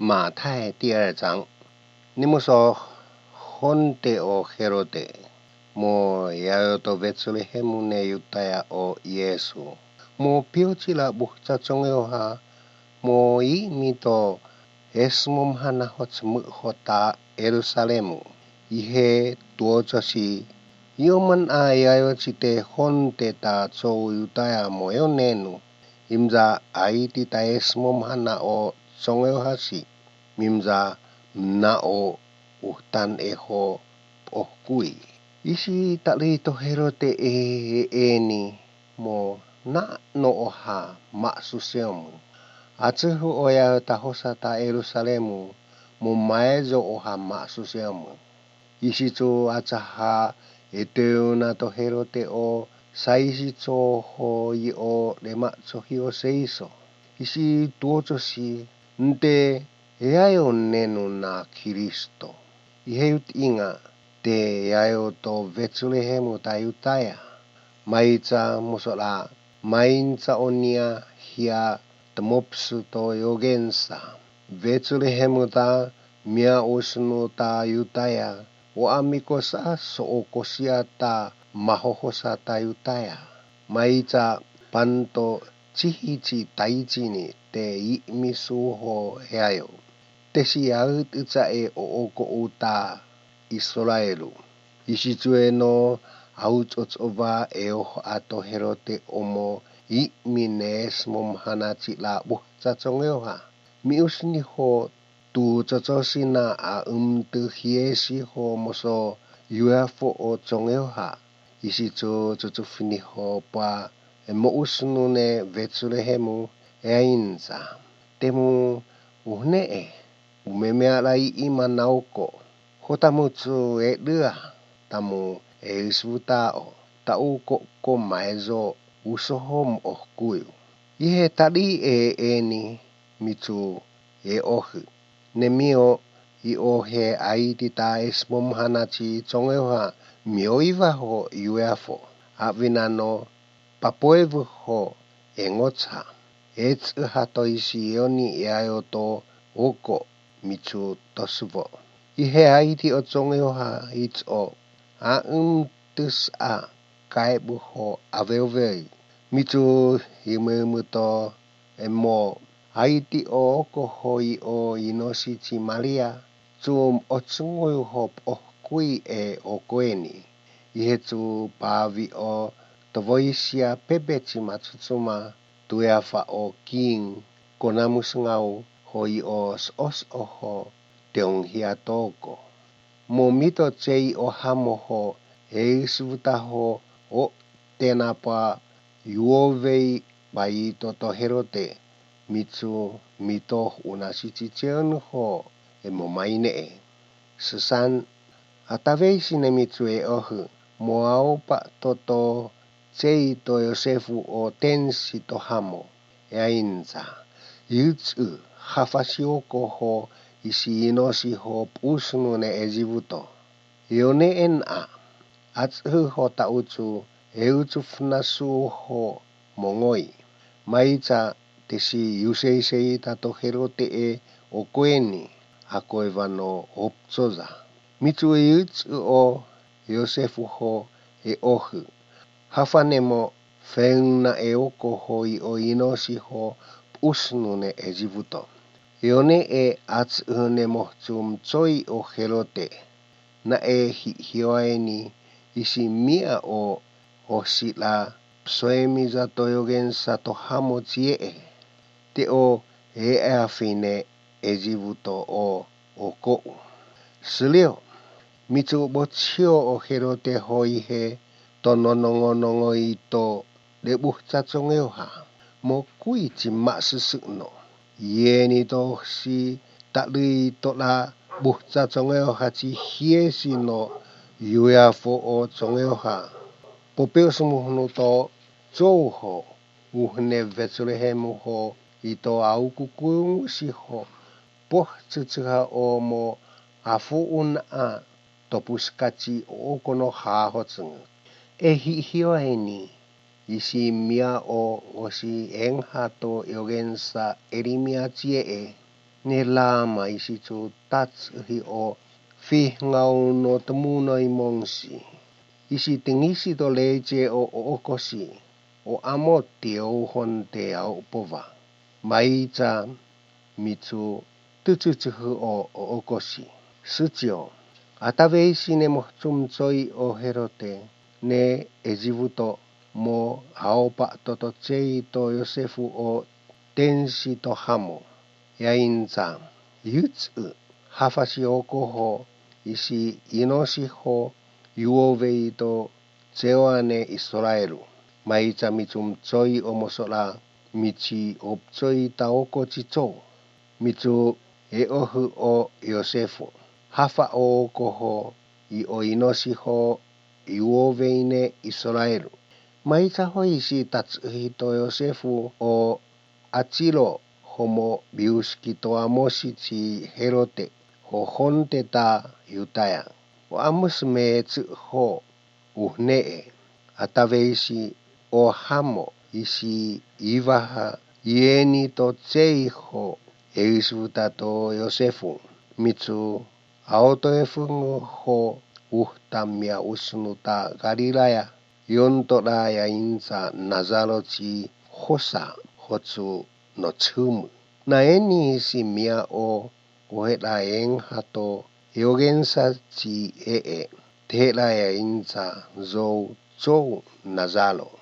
马太第二章，你们说，honte o Herode mo yayo to Bethlehemu ne Yudaya o Yesu mo piotila buhta tsongyoha mo imi to esmom hana hota Yerusalemu ihe tuochosi yoman a yayo chite honte ta tsou Yudaya mo yonenu imza aiti ta esmom hana o tsongyohasi mimza mnao uhtan eho ohkui. Isi talito Herode e eni mo na no oha masusemu. Atsuhu oya tahosa ta Yerusalemu mo maezo oha masusemu. Isi tsu atsaha eteuna to Herode o saisi tso ho i o lema tso hio seiso. Isi tuochosi nte yayo nenu na Kristo. Ihe inga te yayo to Bethlehemu ta Yudaya. Maitsa mosola maintsa onia hia tmopsu to yogensa. Bethlehemu ta mia usnu ta Yudaya. O amikosa sookosia ta mahohosa ta Yudaya. Maitsa panto chihichi taichini te imisuho yayo. Tesi autsa e ooko uta Israelu. Isitsue no autsotsova eoho ato Herode omo imines momhanachi la buhtsatsongeoha. Miusniho tu tsotsosina a umtu hiesi ho moso yuafo o tsongeoha. Isitsu tsutsufiniho pa mousnu ne Bethlehemu eainza. Temu uhnee umemea lai ima naoko. Hotamutsu e lua tamu e usutao tau ko maezo usohom ohkuyu. Ihe tali e eni mitsu e ohu. Nemio i ohe aiti ta esmom hanachi tsongeoha mioivaho yuafo. Avinano papoevuho engotsa. Etsuha toisi yoni yayo to oko mitsu tosuvo. Ihe aiti o tsongeoha itso a tus a kaebuho aveovei. Mitsu imeumu to emo aiti o oko hoi o inosichi Maria tsu otsungoyuho ohkui e okoeni. Ihe tsu pavi o tovoisia pepechi matsutsuma tueafa o king konamusngau hoi o os oho teonghia toko. Mo mito tsei o hamoho eisvutaho o tenapa yuovei pai to Herode mitsu mito unasichi cheonho e mo maine e. 13 ataveisi ne mitsu e ohu mo aupa toto tsei to Yosefu o tensi to hamo e ainza. Yutsu hafasioko ho isi inosi ho pusnu ne Ejibuto. Yone en a atsuhu ho tautsu eutsufnasu ho mongoi. Maitsa tesi yuseisei tato Herode e okoeni akoevano optsoza. Mitsu yutsu o Yosefu ho e ohu. Hafanemo feuna e oko hoi o inosi ho pusnu ne Ejibuto. Yone e atsuhu ne mohtsum tsoi o Herode. Na e hioaeni isi mia o osila psoemiza toyogensa to hamo chie. Te o e afine Ejibuto o okou. 16mitsu bochio o Herode hoihe to nonongonongo ito lebuhtsatsongeoha. Mo kui chi masusuno. Yeni to si talui to la buhtsatsongeoha chi hiesi no yuafo o tsongeoha. Popeo sumuhnu to tsouho uhne Bethlehemu ho ito aukukuungusi ho pohtsutsuha o mo afuun a topuskachi oko no hahotsungu. E hihioeni isi mia o osi enha to yogensa erimia chie e. Ne lama isi tsu tatsi o fihngau no tmunoi mongsi. Isi tingisi to leje o okosi o amo tio honte ao pova. Maiza mitsu tututuhu o okosi. 19 ataveisi ne mohtsumtsoi o Herote ne Ejivuto mo aopa toto tsei to Yosefu o tensi to hamo. Yainza yutsu hafasi okoho isi inosiho yuovei to tseoane Israelu. Maiza mitsumtsoi o mosola michi optsoi ta okochi tsou. Mitsu eohu o Yosefu. Hafa o okoho i o inosiho yuoveine Israelu. Maiza hoisi tatsuhi to Yosefu o achilo homo biuski to amosi chi Herote ho honte ta Yutaya. O amus me tsu ho uhnee. Ataveisi o hamo isi ivaha ieni to tsei ho eisuta to Yosefu. Mitsu aoto efungu ho uhtamia usnu ta Galilaya yonto la yainza Nazaro chi hosa hotsu no tsumu. Na eni isi mia o ohela enha to yogensa chi ee. Tehela yainza zou tsou Nazaro.